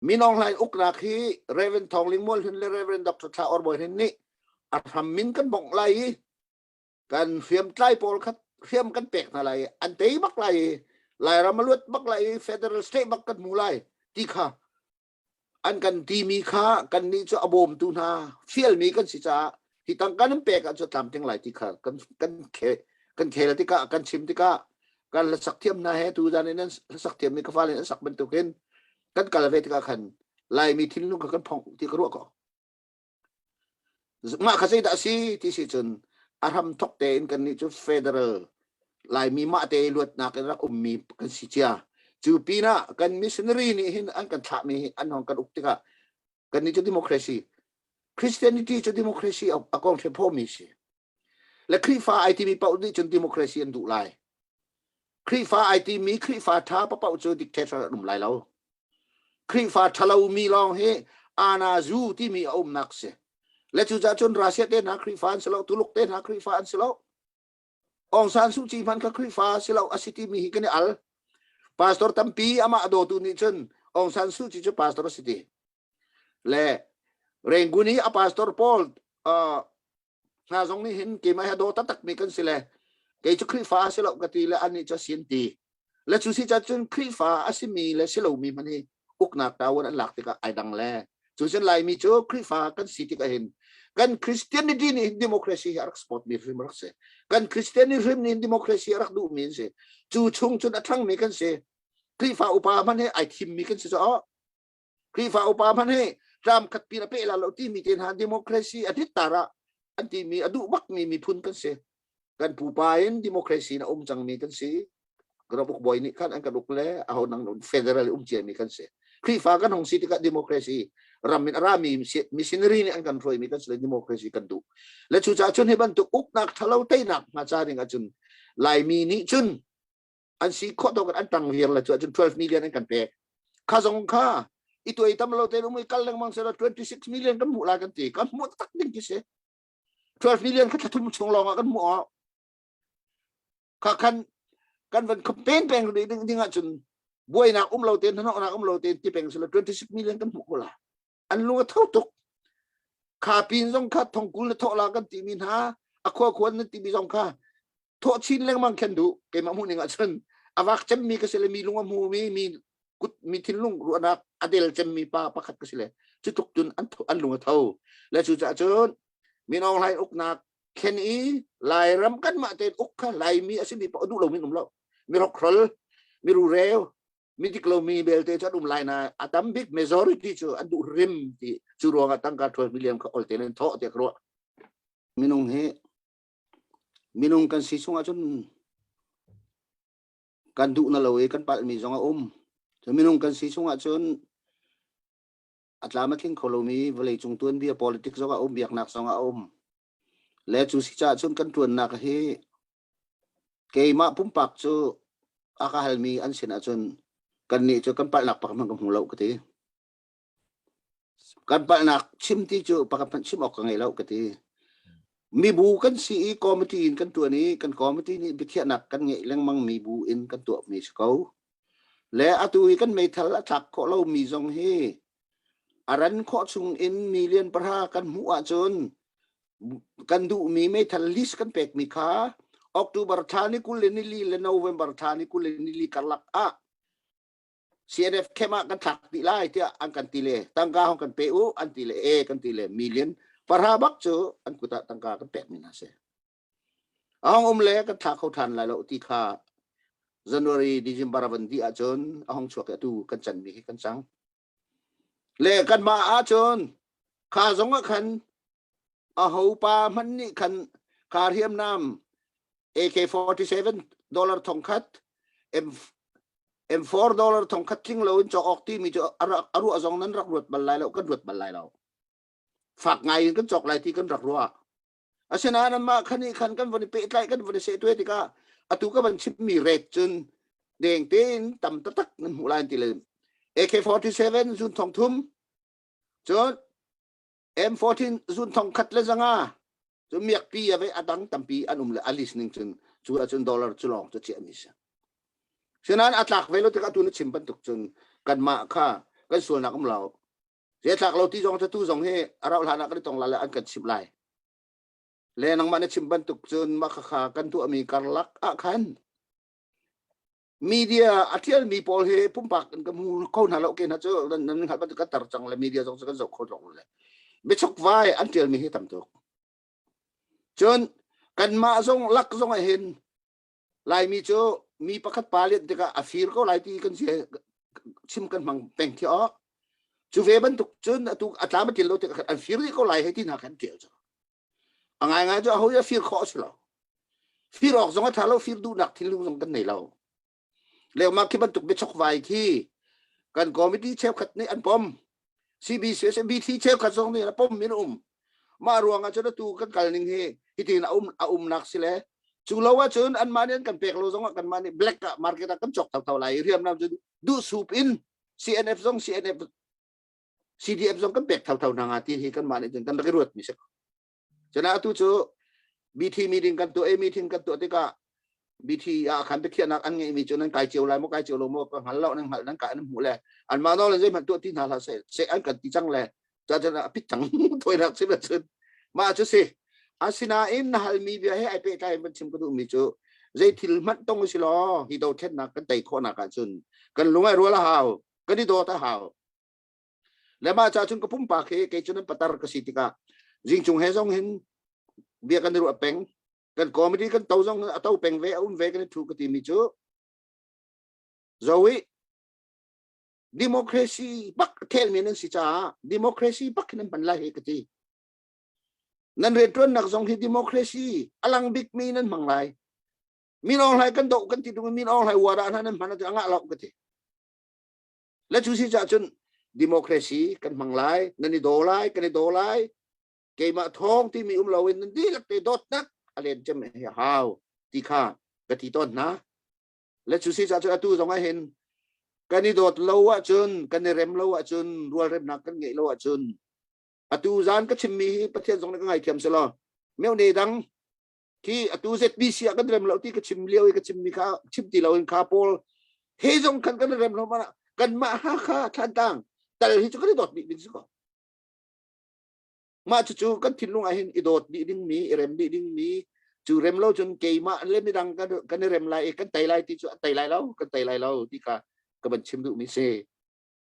Min Aung Hlaing uknak hi Reverend Thawng Ling Mual Hlun le Reverend Dr. Thla Or Bawi Hnin nih a hram min kan bongh lai i kan hriamtlai pawl kha hriam kan pek hna lai i an tei bak lai i Lairam a luat bak lai i federal state bak kan hmu lai ti kha an kan timi kha kannih cu a bawmtu hna fialmi kan si caah hi tangka nan pek ahcun tlamtling lai ti kha kan kan khe kan khel tikah kan chim tikah kan hlasak thiam hna he tu zan in an hlasak thiam mi ka fale an sak bantukin kan kal ve tikah khan Laimi thinlung kha kan phongh ti ka ruah ko. Mah kha zeidah a si ti si cun a hram thok tein kannih cu federal Laimi mah te luatnak in rak ummi kan si cia. Cu pinah kan missionary nih hin an kan thlahmi hi an hong kan uk tikah kannih cu democracy Christianity cu democracy a kong ṭhephomi si. Le Khrihfa ai timi paoh nih cun democracy an duh lai. Khrihfa ai timi Khrihfa ṭha paoh cu dictator an um lai lo. Khrihfa ṭhalomi lawng hi ana zu timi a umnak si. Le cucaah cun Russia te hna Khrihfa an si lo, Tuluk te hna Khrihfa an si lo. Aung San Suu Kyi hmanh kha Khrihfa si lo a si timi hi kan i al. Pastor tampi amah a dawtu nih cun Aung San Suu Kyi cu pastor a si ti. Le Rangoon i a pastor pawl uh, hna zong nih hin keimah he daw taktak mi kan si le kei cu Khrihfa a si lo ka ti le annih cu a sin ti le cu si cun Khrihfa a simi le si lomi hmanh hi uknak tawan an lak tikah ai dang le cu cun Laimi cu Khrihfa kan si tikah hin kan Christianity nih hin democracy hi a rak support mi hrim a rak si kan Christianity hrim nih hin democracy a rak duh mi an si cu chung cun a ṭhang mi kan si Khrihfa upa hmanh hi ai thim mi kan si cu Khrihfa upa hmanh hi tlam khat pin a peh la lo timi te hna democracy a hit tar ah an timi a duh bakmi miphun kan si. Kan pupa in democracy in a um cangmi kan si. Ramuk bawi nih khan an kan uk le aho nang federal um ciami kan si. Khrihfa kan hong si tikah democracy ram in a rami missionary nih an kan hruaimi kan si le democracy kan duh. Le cucaah cun hi bantuk uknak thalo teinak hnga ca ding ahcun Laimi nih cun an si khawh tawk an tang viar le cu ahcun 12 million an kan pek kha zong kha i tuai tam lo te um i kal lengmang sela 26 million kan hmuh lai kan ti kan hmuh tak ding khi si 12 million kha thlathum chung lawng ah kan hmuh awk kha khan kan van campaign peng ding ding ahcun buainak um lo ten hnahnawhnak um lo ten ti peng sela 26 million kan hmuh ko la an lung a tho tuk kha pin zong kha thongkul na thawh la kan ti mi hna a khua khuan na ti mi zong kha thawh chin lengmang khen duh keimah hmuh ning ahcun a vak cemmi ka si le mi lung a hmu mi mi kut mi thinlung ruahnak a del cemmi pa pakhat ka si le cu tluk cun an an lung a tho le cu caah cun Min Aung Hlaing uknak khen i Lairam kanmah tein uk kha Laimi a simi paoh duh lomi um lo mi rokrol mi rureu mi dik lomi belte cu an um lai na a tam bik majority cu an duh rim ti cu ruangah tangka 12 million kha olte in thawh tiah ka ruah minung hi Minung kan si chung ahcun kan duh na lo i kan palhmi zong a um. Cun minung kan si chung ahcun a tlam a tling kho lomi vawleicung tuanbia politics zong a um, biaknak zong a um. Le cu si caah cun kan ṭuannak hi keimah pumpak cu a ka halmi an sin ahcun kannih cu kan palhnak pakhat hmanh ka hmu lo ka ti. Kan palhnak chim ti cu pakhat hmanh chim awk ka ngei lo ka ti. Mibu kan si i committee in kan tuan i kan committee nih biakhiahnak kan ngeih lengmang mi bu in kan tuah mi si ko. Le atu i kan meithal a thlak khawh lomi zong hi a ran khawh chung in million pahra kan hmuh ahcun kan duhmi meithal list kan pekmi kha October thla ni 20 le nili le November thla ni 20 le nili karlak ah CNF camp ah kan thlak dih lai tiah an kan ti le tangka hong kan pe u an ti le e kan ti le million pahra bak cu an kut ah tangka kan pek mi hna si a hong um le kan thla kho than lai lo ti kha January December van di ahcun a hong chuak i atu kan can mi hi kan cang le kan mah ahcun kha zong ah khan a ho pa hmanh nih khan kha hriamnam AK-47 dollar thongkhat M M4 dollar thongkhat tling lo in cawk awk timi cu a ruah zong nan rak ruat bal lai lo kan ruat bal lai lo fak ngai in kan cawk lai ti kan rak ruah asinain anmah khan i khan kan von i pehtlai kan von i sehtuai tikah atu ka van chimmi rate cun deng tein tam taktak nan hmuh lai ti le AK-47 zun thong thum cun M14 zun thong khat le zanga cu miakpi a ve a dang tampi an um le a list ning cun cu ahcun dollar cu lawng cu chiah mi si. Sinain a tlak ve lo tikah tu na chim bantuk cun kanmah kha Kan sualnak um lo. Zetlak lo ti zong tu zong hi a rauh hlan ah kan i tong lai le an kan chimh lai. Le nangmah na chim bantuk cun mah khakha kan tuahmi karlak ah khan media a ṭialmi pawl hi pumpak in ka hmu kho hna lo ke hna cu nan nan hngalh bantuk kan tar cang le media zong cu kan zoh kho lo le biachok vai an ṭialmi hi tam tuk. Cun kanmah zong lak zong ah hin Laimi cu mi pakhat pa lian tikah a fir ko lai ti kan si chim kan hmang peng khi aw. Cu ve bantuk cun atu a tlam a til lo tikah an fir dih ko lai hei ti hna khan tial cu. A ngaingai cu aho a fir khawh a si lo. Fir awk zong a tha lo, fir duhnak thinlung zong kan nei lo. Lengmang khi bantuk biachok vai khi kan committee cheukhat nih an pom. CBC BT cheukhat zong nih a pom in um. Mah ruang ah cun atu kan kal ning hi hitin a um a umnak si le cu lo ahcun anmah nih an kan pek lo zong ah kanmah nih black ah market ah kan cawk thotho lai i hriamnam cu duh sup in CNF zong CNF CDF zong kan pek thotho hna nga ti hi kanmah nih cun kan rak i ruat mi si. Cun atu cu BT meeting kan tuah i meeting kan tuah tikah BT ah khan biakhiahnak an ngeihmi cu nan kai cio lai maw kai cio lo maw ka hngal lo nan hngalh nan ka nan hmuh le anmah nawl in zeihmanh tuah ti hna hlah seh seh an kan ti cang le cun a pit cang toinak chim cun mah cu si asinain na halmi bia he ai pehtlai in van chim ka duhmi cu zei thil hmanh tong si law hi dothlennak kan tei khawhnak ahcun kan lung ai rual a hau kan i dawt a hau Le mah ca cun ka pumpak hi kei cu nan patar ka si tikah zingcung he zong hin bia kan i ruah peng. Kan committee kan to zong a to peng ve a um ve kan i thu ka timi cu zoe democracy bak thelmi nan si caah democracy bak hin nan hman lai hi ka ti. Nan riantuannak zong hi democracy a lang bikmi nan hmang lai. Min Aung Hlaing kan doh kan ti tung Min Aung Hlaing war ah nan hman a ngah lo ka ti. Le cu si cah cun democracy kan hmang lai, nan i daw lai, kan i daw lai. Keimah thawng timi um loin nan dihlak te dawtnak a len cem hi hau ti kha ka ti tawn hna. Le cu si cah cun atu zong ah hin kan i dawt lo ahcun, kan i rem lo ahcun, rualremnak kan ngeih lo ahcun atu zan ka chimmi hi Pathian zong nih ka ngaithiam selaw meo ne dang khi atu ZBC ah kan rem lo ti ka chim lio i ka chimmi kha chim ti loin kha pawl he zong khan kan rem lo mana kanmah Hakha Thlantlang tal hi cu kan i dawt dih ding si ko mah cucu kan thinlung ah hin i dawt dih ding mi i rem dih ding mi cu rem lo cun keimah le midang kan i rem lai i kan tei lai ti cu an tei lai lo kan tei lai lo ti kha ka van chim duh mi si.